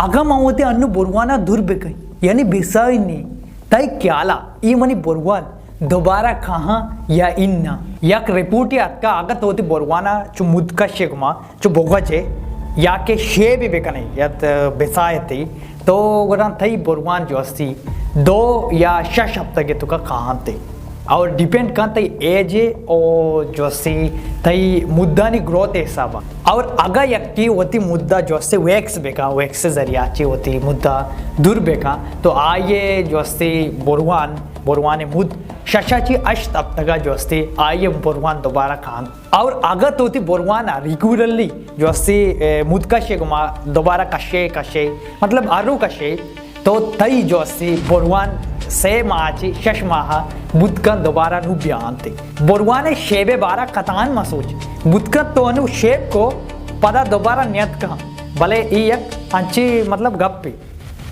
اگاں ما وتی انو بروانا دور بکن، یعنی بسائیں، تئی خیالا اے منی بروان دوبارہ کاہاں یا اناں؟ یک رپورٹے اتکا، اگاں تو وتی بروانا چو مدکشے گما چو بگوجے یا کہ شیبے بکنے یا ت-، بسائے تئی، تو گڑا تئی بروان جو استی دو یا شش ہفتگے توکا کاہنتے۔ اور ڈیپینڈ کن تئی ایج او جو استی تئی مدانی گروتھ حسابا۔ اور اگاں یکے وتی مدا جو استی ویکس بکا، ویکس ذریعہ چی وتی مدا دور بکا، تو آئیے جو استی بروان، بروان مد ششا چی ہشت ہفتگا جو استی آئیے بروان دوبارہ کاہنت۔ اور اگاں تو وتی بروانا ریگولرلی جو استی، اے، مدکشے گما دوبارہ کشے، کشے، مطلب ہر رو کشے، تو تئی جو استی بروان سے ماہ چی شش ماہ بوت کن دوبارہ نو بیانتے۔ بروانے شیبے بارا قطعاً مسوچ۔ بوت کن تو انو شیب کو پدا دوبارہ نیت کن۔ بلے ای یک انچی مطلب گپے۔